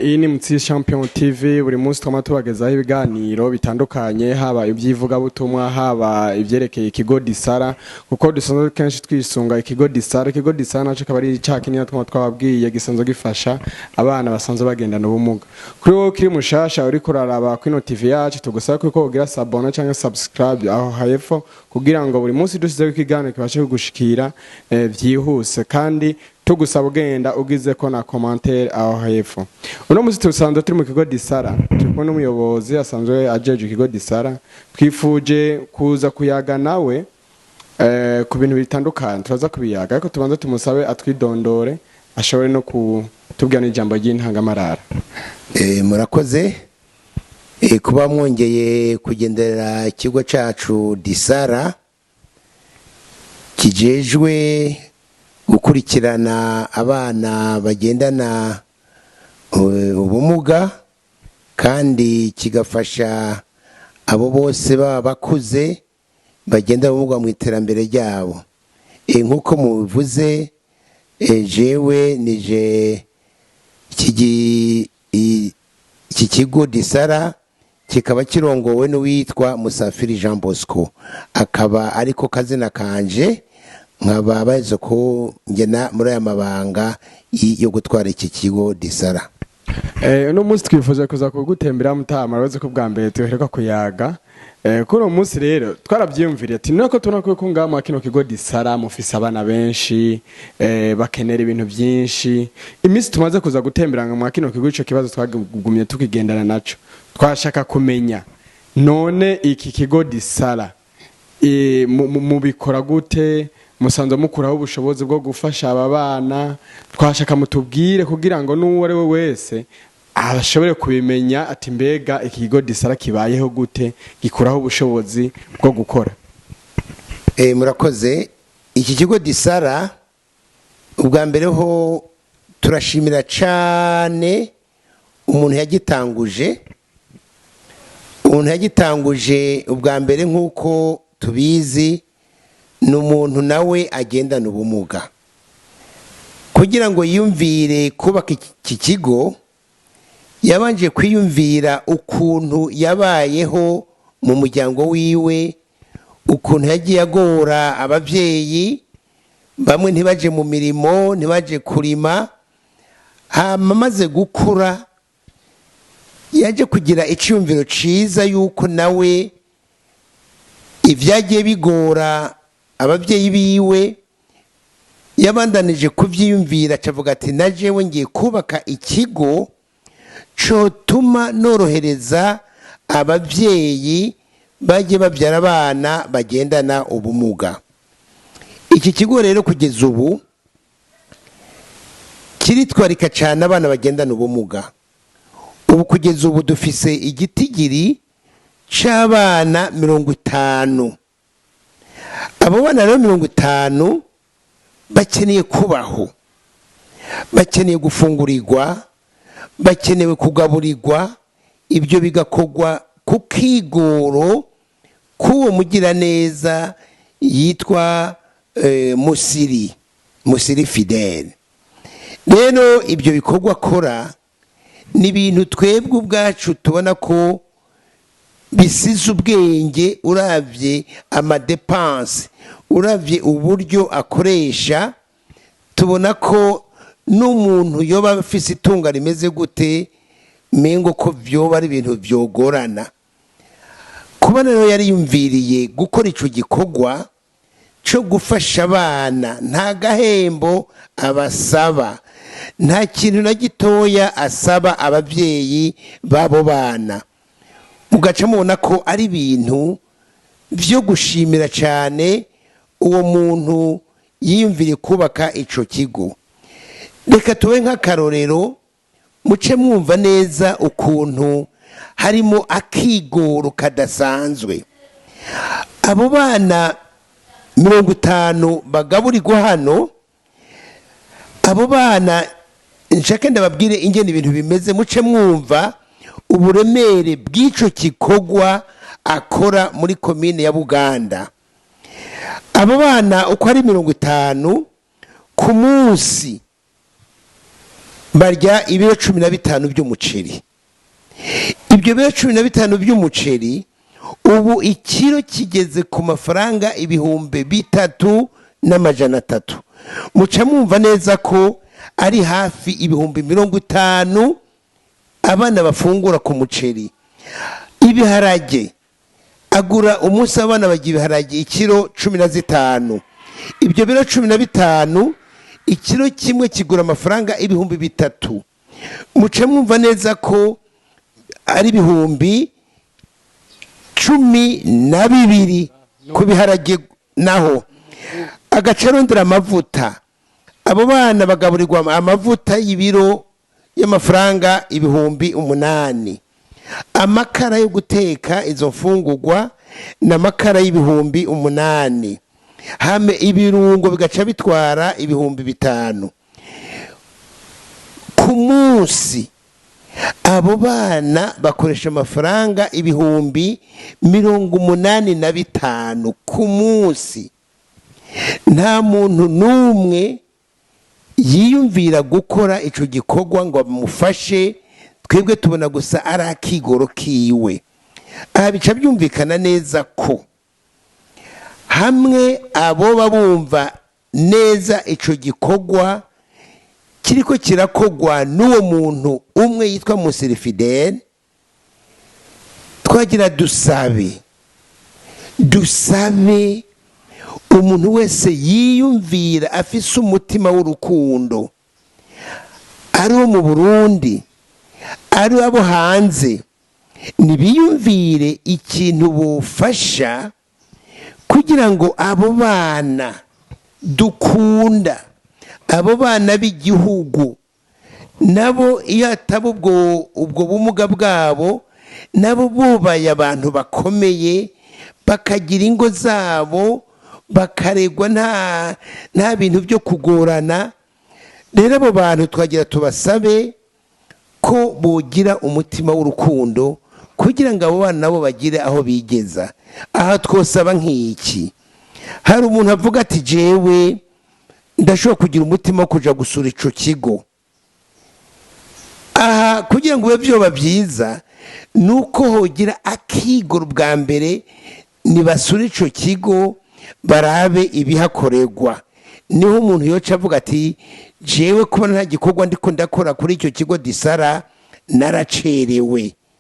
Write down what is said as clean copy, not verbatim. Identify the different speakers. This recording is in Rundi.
Speaker 1: Iyi ni Mutsi Champion TV. Buri munsi twama tubagezaho ibiganiro bitandukanye, haba iby'ivugabutumwa, haba ivyerekeye ikigo Disara, kuko dusanzwe kenshi twisunga ikigo Disara. Ikigo Disara naco akaba ari ca kinini twama twababwiye gisanzwe gifasha abana basanzwe bagendana ubumuga. Kuri wowe ukiri mushasha uriko uraraba kwino TV yacu, tugusaba ko ugira s'abonner canke subscribe aho hepfo, kugira ngo buri munsi dusizeho ikiganiro kibashe kugushikira vyihuse, kandi tugusaba ugenda ugize ko na commentaire aho hepfo. Uno munsi tusanzwe turi mu kigo Disara, turi kumwe n'umuyobozi asanzwe ajeje ikigo Disara. Twifuje kuza kuyaga nawe ku bintu bitandukanye, turaza kubiyaga, ariko tubanze tumusabe atwidondore, ashobore no kutubwira n'ijambo ry'intangamarara.
Speaker 2: Murakoze kuba mwongeye kugenderera ikigo cyacu Disara, kijejwe gukurikirana abana bagendana ubumuga, kandi kigafasha abo bose baba bakuze bagenda ubumuga mu iterambere ryabo. Nk'uko mubivuze, jewe nije iki kigo Disara kikaba kirongowe n'uwitwa Musafiri Jean Bosco, akaba ariko kazina kanje, nkaba bazi ko ngena muri aya mabanga yo gutwara iki kigo Disara.
Speaker 1: Uno munsi twifuje kuza kugutembera, mutama. Urazi ko bwa mbere tuheruka kuyaga. Kuri uwo munsi rero twaravyiyumviriye ati nuko tubona ko ngaha mwa kino kigo Disara mufise abana benshi bakenera ibintu byinshi. Iminsi tumaze kuza gutembera mwa kino kigo, ico kibazo twagumye tukigendana naco. Twashaka kumenya none iki kigo Disara mubikora gute? Musanzwe mukuraho ubushobozi bwo gufasha aba bana? Twashaka mutubwire kugira ngo n'uwo ari we wese ashobore kubimenya ati mbega iki kigo Disara kibayeho gute, gikuraho ubushobozi bwo gukora?
Speaker 2: Murakoze. Iki kigo Disara, ubwa mbere ho turashimira cyane umuntu yagitanguje. Umuntu yagitanguje ubwa mbere, nk'uko tubizi, ni umuntu nawe agendana ubumuga. Kugira ngo yiyumvire kubaka iki kigo, yabanje kwiyumvira ukuntu yabayeho mu muryango wiwe, ukuntu yagiye agora ababyeyi bamwe ntibaje mu mirimo, ntibaje kurima. Hama amaze gukura, yaje kugira icyumviro cyiza yuko nawe ibyagiye bigora ababyeyi biwe yabandanije kubyiyumvira, acavuga ati na jewe ngiye kubaka ikigo cotuma norohereza ababyeyi bajye babyara abana bagendana ubumuga. Iki kigo rero kugeza ubu kiritwarika cyane abana bagendana ubumuga. Ubu kugeza ubu dufise igitigiri c'abana 50. Abo bana rero 50 bakeneye kubaho, bakeneye gufungurirwa, bakenewe kugaburirwa. Ibyo bigakorwa ku kigoro k'uwo mugiraneza yitwa Musiri Fidele. Rero ibyo bikorwa akora ni ibintu twebwe ubwacu tubona ko bisize ubwenge. Uravye ama dépenses, uravye uburyo akoresha, tubona ko n'umuntu yoba afise itunga rimeze gute, mengo ko vyoba ari ibintu vyogorana. Kuba rero yariyumviriye gukora ico gikorwa cyo gufasha abana, nta gahembo abasaba, nta kintu na gitoya asaba ababyeyi b'abo bana, mugaca mubona ko ari ibintu byo gushimira cyane uwo muntu yiyumviriye kubaka ico kigo. Reka tube nk'akarorero, muce mwumva neza ukuntu harimo akigoro kadasanzwe. Abo bana 50 bagaburirwa hano, abo bana nshake ndababwire ingene ibintu bimeze, muce mwumva uburemere bw'ico gikorwa akora muri komine ya Buganda. Abo bana uko ari 50, ku munsi Barya ibiro 15 by'umuceri. Ibyo biro 15 by'umuceri, ubu ikiro kigeze ku mafaranga 3,300. Muca mwumva neza ko ari hafi 50,000 abana bafungura ku muceri. Ibiharage agura umunsi, abana bagira ibiharage ikiro 15. Ibyo biro 15, ikiro kimwe kigura amafaranga 3,000. Muce mwumva neza ko ari 12,000 ku biharage. Naho agaca arondera amavuta. Abo bana bagaburirwa amavuta y'ibiro y'amafaranga 8,000. Amakara yo guteka izo mfungurwa ni amakara y'8,000. Hame ibirungo bigaca bitwara 5,000 ku munsi. Abo bana bakoresha amafaranga 85,000 ku munsi. Nta muntu n'umwe yiyumvira gukora icyo gikorwa ngo bamufashe. Twebwe tubona gusa ari akigoro kiwe. Aha bica byumvikana neza ko hamwe abo bumva neza icyo gikorwa kiriko kirakogwa n'uwo muntu umwe yitwa Musirifidele, twagira dusabe umuntu wese yiyumvira afise umutima w'urukundo, ari uwo mu Burundi, ari abo hanze, ntibiyumvire ikintu bufasha kugira ngo abo bana dukunda, abo bana b'igihugu, nabo iyo hataba ubwo bumuga bwabo, nabo bubaye abantu bakomeye, bakagira ingo zabo, bakaregwa nta bintu byo kugorana. Rero abo bantu twagira tubasabe ko bogira umutima w'urukundo kugira ngo abo bana nabo bagire aho bigeza. Aha twosaba nk'iki: hari umuntu avuga ati: "Jewe ndashobora kugira umutima wo kuja gusura ico kigo." Aha kugira ngo bibe byoba byiza ni uko hogira akigoro bwa mbere, nibasura ico kigo barabe ibihakorerwa. Niho umuntu yoca avuga ati: "Jewe kubona nta gikorwa ndiko ndakora kuri icyo kigo Disara, naracerewe."